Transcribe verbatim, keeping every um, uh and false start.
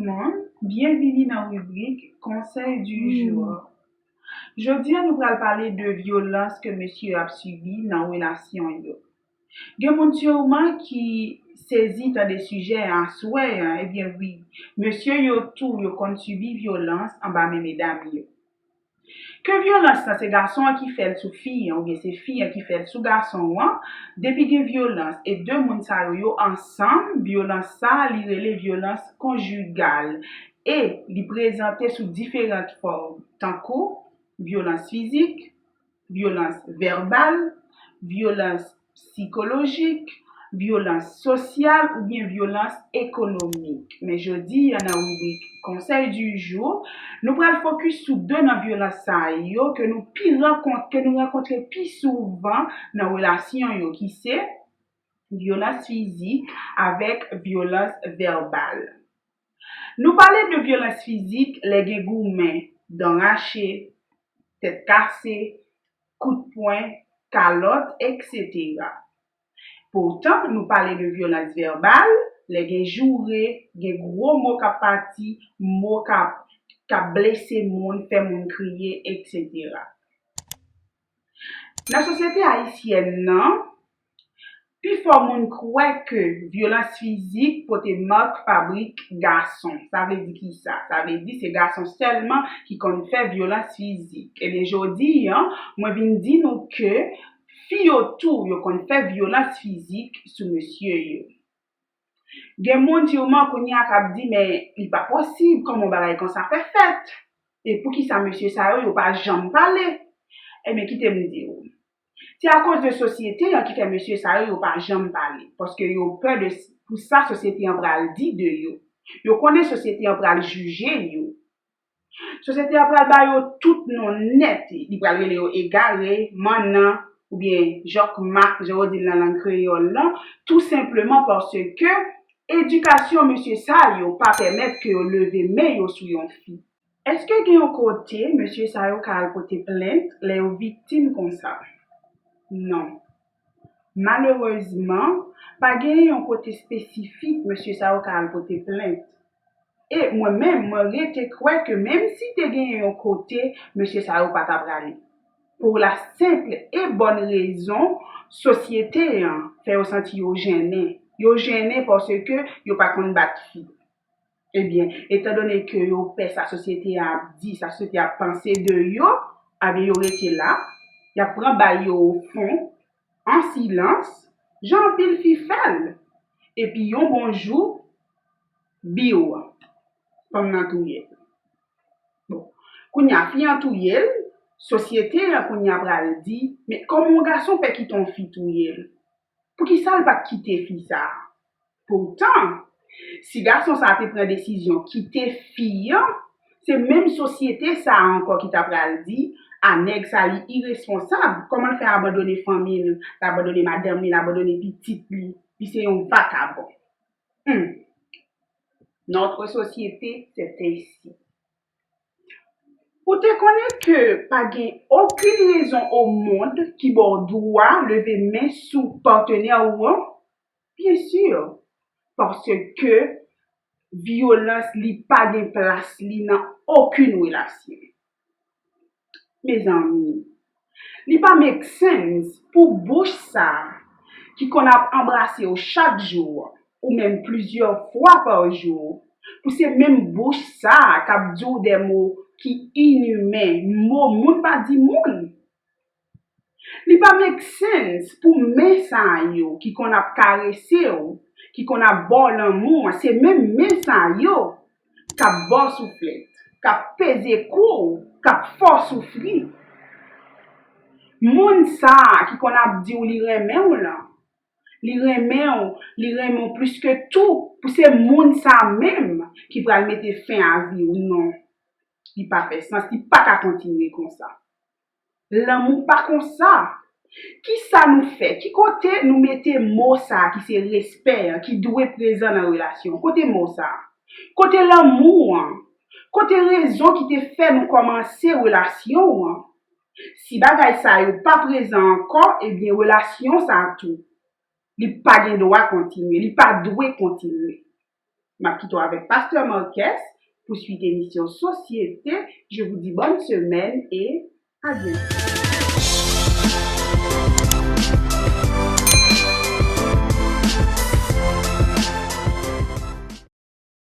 Tout moun, byenvini nan ribrik Conseil du jour. Jodi a, nou pral pale de vyolans ke mesye yo ap sibi nan relasyon yo. Gen moun siman ki sezi tande sijè a aswè a, ebyen wi, mesye yo tou yo konn sibi vyolans anba men medam yo. Ke vyolans lan se gason an ki fè l sou fi an oubyen se fi an ki fè l sou gason an, depi gen vyolans e de moun sa yo yo ansanm, vyolans sa a li rele vyolans konjigal e li prezante sou diferan fòm tankou vyolans fizik, vyolans vèbal, vyolans sikolojik, vyolans sosyal oubyen vyolans ekonomik. Men jodi a nan ribrik Conseil du jour, nou pral fokis sou de nan vyolans sa yo ke nou pi rankont, ke nou rankontre pi souvan nan relasyon yo ki se vyolans fizik avèk vyolans vèbal. Nou pale de vyolans fizik lè gen goumen, dan rache, tèt kase, kout pwen, kalòt, etsetera. Poutan, nou pale de vyolans vèbal lè gen joure, gen gwo mo k ap pati, mo k ap k ap blese moun, fè moun kriye, etsetera. Nan sosyete ayisyèn nan, pifò moun kwè ke vyolans fizik pote mak fabrik gason. Sa vle di kisa? Sa vle di se gason sèlman ki konn fè vyolans fizik. Ebyen, jodi a, mwen vin di nou ke fi yo tou, yo konn fè vyolans fizik sou mesye yo. Gen moun siman kounye a k ap di, men li pa posib, kòman yon bagay konsa fè fèt? E poukisa mesye sa yo, yo pa janm pale? Ebyen, kite m di w. Se akoz de sosyete an ki fè mesye sa yo, yo pa janm pale. Paske yo pè de pou sa sosyete an pral di de yo. Yo konnen sosyete an pral jije yo. Sosyete an pral ba yo tout non nèt. Li pral rele yo egare, mannan, oubyen jòkmak, jan yo di l nan lang kreyòl lan, tou senpleman paske edikasyon mesye sa yo pa pèmèt ke yo leve men yo sou yon fi. Èske gen yon kote mesye sa yo ka al pote plent lè yo viktim konsa? Non. Malerezman, pa genyen yon kote espesifik mesye sa yo ka al pote plent. E mwen menm, mwen rete kwè ke menm si te genyen yon kote, mesye sa yo pa ta prale. Pou la senp e bòn rezon, sosyete an fè yo santi yo jennen. Yo jennen paske yo pa konn bat fi. Ebyen, etandone ke yo pè sa sosyete a ap di, sa sosyete a ap panse de yo, ebyen yo rete la, y ap pran bal yo o fon, an silans, jan anpil fi fè l. Epi yon bon jou, biw, fanm nan touye l. Bon, kounye a fi an touye l, sosyete an kounye a pral di, men kòman yon gason fè kite yon fi touye l? Poukisa l pa t kite fi sa a? Poutan, si gason sa a te pran desizyon kite fi an, se menm sosyete sa a ankò ki ta pral di, a nèg sa li iresponsab, kòman l fè abandone fanmi l, l abandone madanm li, l abandone pitit li, li se yon vakabon. Hmm. Notre société, c'est ainsi. Ou te konnen ke pa gen okenn rezon o mond ki ba w dwa leve men sou patnè ou an? Byen si, paske vyolans li pa gen plas li nan okenn relasyon. Mezanmi, li pa make sense pou bouch sa a ki konn ap anbrase w chak jou, ou menm plizyè fwa pa jou, pou se menm bouch sa a k ap di w de mo ki inimen, mo moun pa di moun. Li pa make sense pou men sa yo ki konn ap karese w, ki konn ap ba w lanmou an, se menm men sa yo k ap ba w souflèt, k ap peze kou w, k ap fè w soufri. Moun sa a ki konn ap di w li renmen w lan, li renmen w, li renmen w plis ke tou, pou se moun sa a menm ki pral mete fen a vi w, non. Li pa fè sans, li pa ka kontinye konsa. Lanmou pa konsa. Kisa nou fè? Ki kote nou mete mo sa a ki se respè an, ki dwe prezan nan relasyon? Kote mo sa a? Kote lanmou an? Kote rezon ki te fè nou kòmanse relasyon an? Si bagay sa yo pa prezan ankò, ebyen relasyon sa a tou, li pa gen dwa kontinye, li pa dwe kontinye. M ap kite w avèk Pastè Marques pou swit emisyon Sosyete. Je vous dis bonne semaine et à bientôt.